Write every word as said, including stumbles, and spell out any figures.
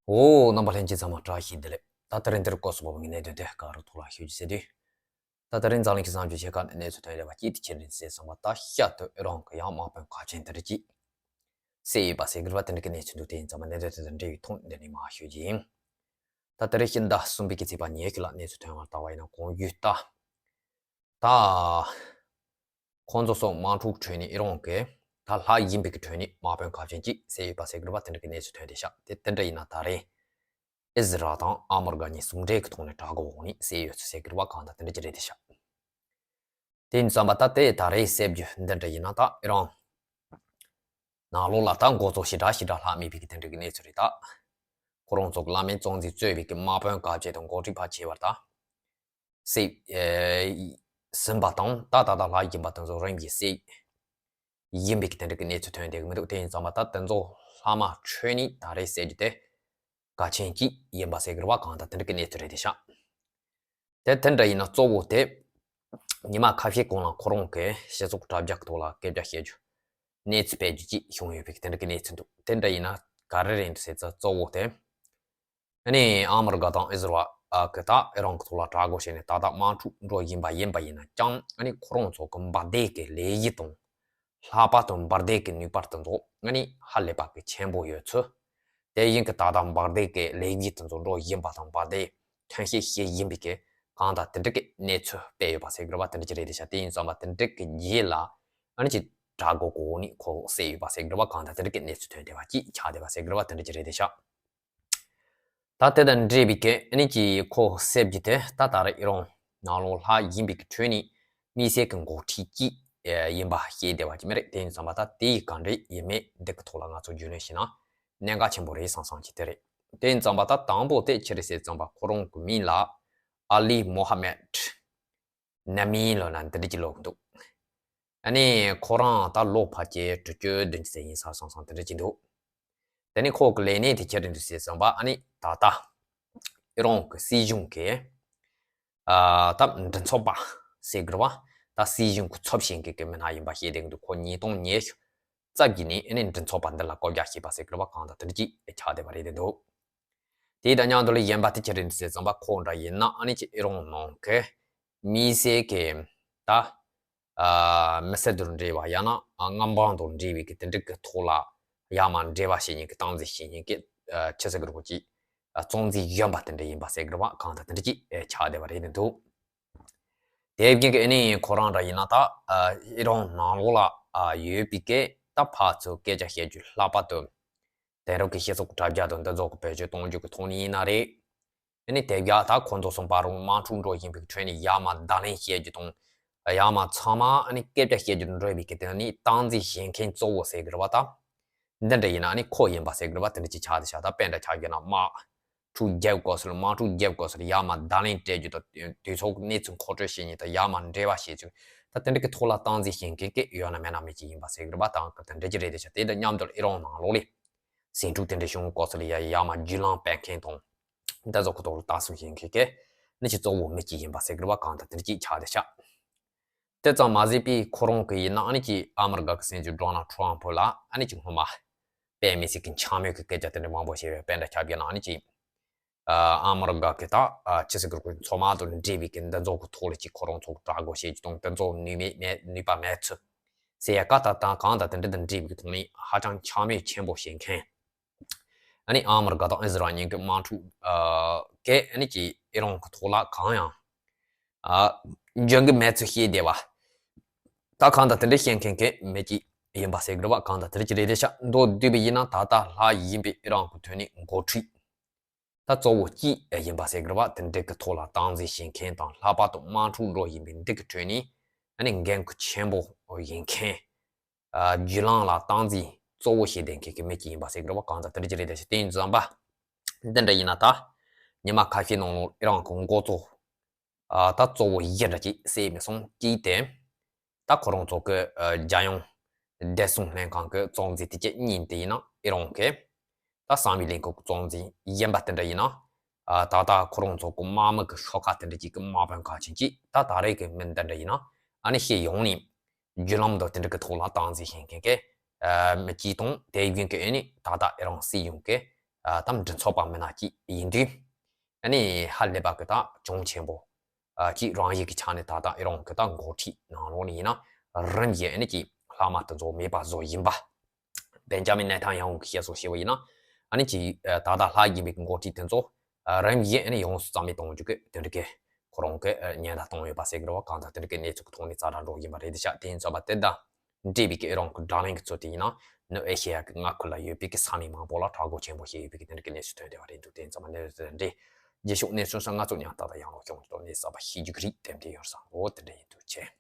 འོ། རྣམ་པ་ལྷན་རྒྱས་ཚང་མ་བཀྲ་ཤིས་བདེ་ལེགས། ད་དེ་རིང་འདིར་སྐོར་སོགས་པ་ངའི་གནད་དོན་དེ་ག་རུ་ཐོག་ལ་ཤོད་ཀྱི་ཟེར་དུས། ད་དེ་རིང་འཛམ་གླིང་གི་གསར་འགྱུར་ཆེ་ཁག་ནས་གནས་ཚུལ་ཐོན་ཡོད་པ་གཅིག་དེ་ཅི་རེད་ཟེར་སོང་བ། ད་ཤར་དུ་ཨི་རན་གྱི་ཡང་དམག་དཔོན་གལ་ཆེན་དེ་འདྲ་ཅིག་བསད་ཡོད་པ་ཟེར་གྱི་རེད་པ། དེ་འདྲ་གི་གནས་ཚུལ་འདུག་དེ་ཡིན་ཙང་མ་གནད་དོན་དེ་དང་འབྲེལ་བའི་ཐོག་འདི་ནས་མར་ཤོད་ཀྱི་ཡིན། ད་དེ་རིང་ཕྱི་ཟླ་གསུམ་པའི་གི་ཚེས་པ་ཉེར་དགུ་ལ་གནས་ཚུལ་ཐོན་བར་བལྟ་བ་ཡིན་ན། གོང་ཞུས་ལྟར། ད། ཁོང་ཚོ་སོགས་དམག་འཁྲུག་ཁྲོད་ནས་ཨི་རན་གྱི་ད་ལྷག་ཡིན་པའི་གི་ཁྲོད་ནས་དམག་དཔོན་གལ་ཆེན་གཅིག་བསད་ཡོད་པ་ཟེར་གྱི་རེད་པ། དེ་འདྲ་གི་གནས་ཚུལ་ཐོན་བསྡད་ཤག་དེ་དེ་འདྲ་ཡིན་ན་ད་རེས་ཨི་ཟི་རལ་དང་ཨ་མི་རི་ཀ་གཉིས་ཟུང་འབྲེལ་གྱི་ཐོག་ནས་དྲག་རྒོལ་འོག་ནས་བསད་ཡོད་ཚུལ་ཟེར་གྱི་རེད་པ། གང་ལྟར་དེ་འདྲ་ཅིག་རེད་བསྡད་ཤག་དེ་ཡིན་ཙང་མ་ད་དེ་ད་རེས་བསད་རྒྱུ་འདི་འདྲ་ཡིན་ན། ད་ཨི་རན་ནང་ལོགས་ལ་ད་འགོ་གཙོ་ཞེ་དྲག་ཞེ་དྲག་ལྷག་མེད་པའི་གི་དེ་འདྲ་གི་གནས་ཚུལ་རེད། ད་ཁོ་རང་ཚོ་གི་བླ་མའི་གཙོ་འཛིན་གཙོས་པའི་གི་དམག་དཔོན་གལ་ཆེན་དང་འགོ་ཁྲིད་ཕལ་ཆེ་བར་ད་བསད་ཟིན་པ་དང་། ད་ད་ལྟ་ལྷག་ཡིན་པ་དེ་ཚོ་རིམ་གྱིས་བསད་ཡིན་པའི་གི་དེ་འདྲ་གི་གནས་ཚུལ་ཐོན་བསྡད་གི་མི་འདུག་དེ་ཡིན་ཙང་མ་ད་དེ་ཚོ་ལྷག་མ་ཁྲོད་ནས་ད་རེས་བསད་རྒྱུ་དེ་གལ་ཆེན་གཅིག་ཡིན་པ་ཟེར་གི་རེད་པ། གང་ལྟར་དེ་འདྲ་གི་གནས་ཚུལ་རེད་བསྡད་ཤག་དེ་དེ་འདྲ་ཡིན་ན་གཙོ་བོ་དེ་ཉི་མ་ཁ་ཤས་གོང་ལ་ཁོ་རང་གི་སྤྱི་ཚོགས་དྲ་རྒྱ་གི་ཐོག་ལ་སྐད་ཆ་བཤད་རྒྱུ་གནས་ཚུལ་སྤེལ་རྒྱུ་ཅིག་བྱུང་ཡོད་པའི་གི་དེ་འདྲ་གི་གནས་ཚུལ་འདུག་དེ་འདྲ་ཡིན་ན་ག་རེ་རེད་འདུག་ཟེར་ཙང་། གཙོ་བོ་དེ་ཨ་ནི་ཨ་མི་རི་ཀ་དང་ཨི་ཟི་རལ་གི་ད་ཨི་རན་གི་ཐོག་ལ་དྲག་རྒོལ་བྱས་ནས་ད་ལྟ་དམག་འཁྲུག་འགྲོ་བཞིན་པ་ཡིན་པ་ཡིན་ན་ཀྱང་། ཨ་ནི་ཁོ་རང་ཚོ་གི་འབར་མདེལ་གི་ལས་གཞི་དང་། ལྷགས་པ་དང་འབར་མདེལ་གྱི་ནུས་པ་དེ་ཚོ་ཨ་ནི་ཧ་ལས་པ་གི་ཆེན་པོ་ཡོད་ཚུལ། དེ་བཞིན་གྱི་ད་ལྟ་འབར་མདེལ་གྱི་ལས་འགུལ་དེ་ཚོ་འགྲོ་བཞིན་པ་དང་། འབར་མདེལ་ཐོན་སྐྱེད་བྱེད་བཞིན་པའི་གི་གང་ལྟར་དེ་འདྲ་གི་གནས་ཚུལ་སྤེལ་ཡོད་པ་ཟེར་གི་རེད་པ། དེ་འདྲ་ཅིག་རེད་བསྡད་ཤག་དེ་ཡིན་ཙང་མ་དེ་འདྲ་གི་རྗེས་ལ་ཨ་ནི་ཅིག་དྲག་རྒོལ་གོ་ནི་ཁོ་བསད་ཡོད་པ་ཟེར་གི་རེད་པ། གང་ལྟར་དེ་འདྲ་གི་གནས་ཚུལ་ཐོན་བསྡད་པ་ཅིག་ཆགས་བསྡད་པ་ཟེར་གི་རེད་པ། དེ་འདྲ་ཅིག་རེད་བསྡད་ཤག་ད་དེ་དང་འབྲེལ་བའི་གི་ཨ་ནི་ཅིག་ཁོ་བསད་རྒྱུ་དེ་ད་ད་རེས་ཨི་རན་ནང་ལོགས་ལྷག་ཡིན་པའི་གི་ཁྲོད་ནས་དམིགས་བསལ་གྱི་འགོ་ཁྲིད་ཅིག་ཡིན་པ་ཤེས་བསྡད་པ་ཅིག་མ་རེད། དེ་ཡིན་ཙང་མ་ད་དེ་ཡི་ག་འདྲ་ཡིན་མིན་འདི་གི་ཐོག་ལ་ང་ཚོ་རྒྱུས་ལོན་བྱས་ན་གནད་འགག་ཆེན་པོ་རེད་བསམ་བསམ་གྱི་དེ་རེད། དེ་ཡིན་ཙང་མ་ད་དང་པོ་དེ་ཅི་རེད་ཟེར་ཙང་མ་ཁོ་རང་གི་མིང་ལ་ཨ་ལི་མོ་ཧ་མེད་ནམ་མིན་ལོ་ན་འདི་འདྲ་ཅིག་ལབ་ཀྱི་འདུག་ཨ་ནི་ཁོ་རང་ད་ལོ་ཕལ་ཆེར་དྲུག་ཅུ་བདུན་ཅུ་ཙམ་ཡིན་ས་བསམ་བསམ་དེ་འདྲ་ཅིག་འདུག་དེ་ནི་ཁོ་གི་ལས་གནས་དེ་ཅི་རེད་འདུག་ཟེར་ཙམ་པ། ཨ་ནི་ད་ལྟ་ཨི་རན་གྱི་སྲིད་གཞུང་གི་ཨ་ད་མགྲིན་ཚབ་པ་ཟེར་གི་རེད་པ། ད་སྲིད་གཞུང་གི་ཚབ་བྱེད་མཁན་གྱི་མི་སྣ་ཡིན་པ་ཤེས་བསྡད་ཀྱི་འདུག་ཁོ་ཉིས་སྟོང་ཉི་ཤུ་རྩ་བརྒྱད་ནས་ཨ་ནི་མགྲིན་ཚབ་པ་འདི་ལ་བསྐོ་བཞག་བྱས་པ་ཟེར་གི་རེད་པ། གང་ལྟར་དེ་འདྲ་ཅིག་ཆགས་བསྡད་པ་རེད་བསྡད་འདུག་དེ་དང་མཉམ་དུ་ལ་གཞན་པ་དེ་ཅི་རེད་ཟེར་ཙམ་པ། ཁོ་འདྲ་ཡིན་ན་ཨ་ནི་ཅིག་ཨི་རན་ནང་གི་དམིགས་བསལ་གྱི་ད་ཨ་མི་སེར་དང་འབྲེལ་བ་ཡང་ན་ཨ་མངའ་འབངས་དང་འབྲེལ་བའི་གི་དེ་འདྲ་གི་ཐོག་ལ་ཡར་མར་འབྲེལ་བ་བྱེད་མཁན་གྱི་སྟངས་འཛིན་བྱེད་མཁན་གྱི་ཨ་ཆི་ཟེར་གི་རེད། ཁོ་ཅིག་ཨ་གཙོ་འཛིན་གཞོན་པ་དེ་འདྲ་ཡིན་པ་ཟེར་གི་རེད་པ། གང་ལྟར་དེ་འདྲ་ཅིག་ཨེ་ཆགས་བསྡད་པ་རེད་བསྡད་འདུག་དེ་བཞིན་གྱི་ཨ་ནི་ཁོ་རང་འདྲ་ཡིན་ན་ད་ཨ་ཨི་རན་ནང་ལོགས་ལ་ཨ་ཡོད་པའི་གི་ད་ཕར་ཚུར་སྐད་ཆ་བཤད་རྒྱུ། ལྷག་པར་དུ་དེང་རབས་ཀྱི་སྤྱི་ཚོགས་དྲ་རྒྱ་དང་འདི་ཚོ་གི་བེད་སྤྱོད་གཏོང་རྒྱུ་གི་ཐོག་ནས་ཡིན་ན་རེད། ཨ་ནི་དེ་བཞག་ད་ཁོ་ཚོ་གསུམ་པ་རང་དམག་འཁྲུག་འགྲོ་བཞིན་པའི་ཁྲོད་ནས་ཡར་མར་བརྡ་ལན་བཤད་རྒྱུ་དང་། ཡར་མར་ཚང་མ་ཨ་ནི་སྐད་ཆ་བཤད་རྒྱུ་འགྲོ་བའི་གི་དེ་ནི་སྟངས་འཛིན་བྱེད་མཁན་གཙོ་བོ་ཟེར་གི་རེད་པ། ད་འདི་འདྲ་ཡིན་ན་ཨ་ནི་ཁོ་ཡིན་པ་ཟེར་གི་རེད་པ། དེ་འདྲ་ཅིག་ཆགས་བསྡད་ཤག་ད་དཔེ་འདྲ་ཆགས་བསྡད་ན་དམག་འཁྲུག་རྒྱག་དགོས་ཟེར། དམག་འཁྲུག་རྒྱག་དགོས་ཟེར། ཡར་མར་བརྡ་ལན་སྤྲད་རྒྱུ་དང་། དུས་ཚོད་གནས་ཚུལ་མཁོ་སྤྲོད་བྱེད་མཁན་དང་། ཡར་མར་འབྲེལ་བ་བྱེད་ཚུལ། ད་དེ་འདྲ་གི་ཐོག་ལ་སྟངས་འཛིན་བྱེད་མཁན་གྱི་ཡོད་ན་མེད་ན་མི་ཅིག་ཡིན་པ་ཟེར་གི་རེད་པ། ད་དེ་འདྲ་ཅིག་རེད་བསྡད་ཤག་དེ་དང་མཉམ་དུ་ཨི་རན་ནང་ལོགས་ལ་ཟིང་འཁྲུག་དེ་འདྲ་བྱུང་དགོས་ཟེར་ལ་ཡ་ཡར་མར་རྒྱུས་ལོན་སྤེལ་མཁན་དང་། འདི་ཚོ་གི་ཐོག་ལ་ལྟ་སྲུང་བྱེད་མཁན་གྱི་ནི་ཅིག་གཙོ་བོ་མི་གཅིག་ཡིན་པ་ཟེར་གི་རེད་པ། གང་ལྟར་དེ་འདྲ་ཅིག་ཆགས་བསྡད་ཤག་དེ་ཙམ་མ་ཟད་པའི་ཁོ་རང་གི་ཡིན་ན་ཨ་ནི་ཅིག་ཨ་མི་རི་ཀ་གི་སྲིད་འཛིན་ཌོ་ནལ་ཊམ་ཕ་ལ་ཨ་ནི་ཅིག་སྔོན་མ་དཔེ་མི་སྲིད་ཀྱི་འཕྱ་སྨོད་ཀྱི་སྐད་ཆ་དེ་འདྲ་མང་པོ་བཤད་པའི་དཔེ་འདྲ་ཆགས་བསྡད་ན། ཨ་ནི་ཅིག་ཨ་མི་རི་ཀ་གི་ད་ཨ་ཅི་ཟེར་གི་རེད། མཚོ་དམག་དང་འབྲེལ་བའི་གི་འདི་ཚོ་གི་ཐོག་ལ་ཅིག་ཁོ་རང་ཚོ་དྲག་རྒོལ་བྱེད་རྒྱུ་དང་། འདི་ཚོ་ནུས་མེད་མེད་ནུས་པ་མེད་ཚུལ་ཟེར་ཡ་ག་ད་ད་གང་ད་དེ་འདྲ་དང་འབྲེལ་བའི་གི་ཐོག་ནས་ཧ་ཅང་འཕྱ་སྨོད་ཆེན་པོ་བྱེད་མཁན། ཨ་ནི་ཨ་མི་རི་ཀ་དང་ཨི་ཟི་རལ་གཉིས་ཀྱི་དམག་འཁྲུག་ཨ་གིས་ཨ་ནི་ཅིག་ཨི་རན་གྱི་ཐོག་ལ་གང་ཡང་ཨ་འཇོན་གྱི་མེད་ཚུལ་བཤད་བསྡད་པ། ད་གང་ལྟར་དེ་འདྲ་བཤད་མཁན་གྱི་མི་གཅིག་ཡིན་པ་ཟེར་གི་རེད་པ། གང་ལྟར་དེ་འདྲ་ཅིག་རེད་བསྡད་ཤག་མདོར་བསྡུས་པ་ཡིན་ན་ད་ལྟ་ལྷག་ཡིན་པའི་ཨི་རན་གྱི་དོན་ནི་འགོ་ཁྲིད་ད་གཙོ་བོ་གཅིག་ཡིན་པ་ཟེར་གི་རེད་པ། དེ་འདྲ་གི་ཐོག་ལ་སྟངས་འཛིན་བྱེད་མཁན་དང་། ལྷག་པར་དུ་དམག་འཁྲུག་འགྲོ་བཞིན་པའི་འདི་གི་ཁྲོད་ནས་ཨ་ནི་འགན་ཁུར་ཆེན་པོ་ཡིན་མཁན། ཨ་རྒྱུས་ལོན་ལ་སྟངས་འཛིན་གཙོ་བོ་བྱེད་བསྡད་མཁན་གྱི་མི་གཅིག་ཡིན་པ་ཟེར་གི་རེད་པ། གང་ལྟར་དེ་འདྲ་ཅིག་རེད་བསྡད་ཤག་དེ་ཡིན་ཙང་པ་འདི་འདྲ་ཡིན་ན་ད་ཉི་མ་ཁ་ཤས་ནང་ལོགས་ཨི་རན་གྱི་འགོ་གཙོ་ཨ་ད་གཙོ་བོ་བཞི་འདྲ་ཅིག་བསད་མི་སོང་། གཅིག་དེ་ད་ཁོ་རང་ཚོ་གི་ཨ་རྒྱལ་ཡོངས་བདེ་སྲུང་ལྷན་ཁང་གི་གཙོ་འཛིན་དེ་གཅིག། གཉིས་དེ་ཡིན་ན་ཨི་རན་གྱི་ད་གསང་བའི་ལས་ཁུངས་གཙོ་འཛིན་ཡིན་པ་དེ་འདྲ་ཡིན་ན། ཨ་ད་ལྟ་ཁོ་རང་ཚོ་གི་དམག་མི་གི་ཤོག་ཁག་དེ་འདྲ་ཅིག་གི་དམག་དཔོན་གལ་ཆེན་གཅིག། ད་ད་རེས་ཀྱི་མི་འདི་འདྲ་ཡིན་ན་ཨ་ནི་སྤྱི་ཡོངས་ནས་བརྒྱུད་ལམ་དང་དེ་འདྲ་གི་ཐོག་ལ་སྟངས་འཛིན་བྱེད་མཁན་གྱི་ཨ་མི་གཅིག་དང་། དེ་བཞིན་གྱི་ཨ་ནི་ད་ལྟ་ཨི་རན་སྲིད་གཞུང་གི་ ཨ་དམ་མགྲིན་ཚབ་པ་མི་སྣ་གཅིག་ཡིན་དུས། ཨ་ནི་ཧ་ལས་པ་གི་ད་གྱོང་ཆེན་པོ། ཨ་གཅིག་རང་ཡིག་གི་ཆ་ནས་ད་ལྟ་ཨི་རང་གི་ད་འགོ་ཁྲིད་ནང་ལོགས་ནས་ཡིན་ན་རིམ་བཞིན་ཨ་ནི་གཅིག་ལྷག་མ་དེ་ཚོ་མེད་པ་བཟོ་ཡིན་པ། བན་ཇ་མིན་ནེ་ཐན་ཡ་ཧུ་གིས་བཤད་སོ་ཞེས་པ་ཡིན་ན། ཨ་ནི་གཅིག་ད་ལྟ་ལྷག་ཡིན་པའི་འགོ་ཁྲིད་དེ་ཚོ་རིམ་བཞིན་ཨ་ནི་ཡོངས་སུ་རྩ་མེད་གཏོང་རྒྱུ་གི་དེ་འདྲ་གི་ཁོ་རང་གི་ཉེན་བརྡ་བཏང་ཡོད་པ་ཟེར་གི་རེད་བ། གང་ལྟར་དེ་འདྲ་གི་གནས་ཚུལ་གི་ཐོག་ནས་ཛ་དྲག་འགྲོ་བཞིན་པ་རེད། དེ་ཤག་དེ་ཡིན་ཙང་བ་དེ་དང་འབྲེལ་བའི་གི་ཨི་རང་གི་བགྲོ་གླེང་གི་ཚུལ་དེ་ཡིན་ན་ནུབ་ཨེ་ཤེ་ཡ་གི་མངའ་ཁུལ་ལ་ཡོད་པའི་གི་ས་གནས་མང་པོ་ལ་དྲག་རྒོལ་ཆེན་པོ་ཞིག་ཡོད་པའི་གི་དེ་འདྲ་གི་གནས་ཚུལ་ཐོན་བསྡད་པ་རེད་འདུག་དེ་ཡིན་ཙང་བ་ནས་དེ་འདྲའི་རྗེས་ཕྱོགས་གནས་ཚུལ་སོགས་ང་ཚོ་ཡང་ད་ལྟ་ཡང་ལོག་ཤོང་གི་ཐོག་ནས་གསར་པ་ཤེས་རྒྱུ་གི་རིགས་དེ་འདྲ་ཡོད་བསམ། འོ་དེ་འདྲ་ཡིན་འདུག་ཆེ།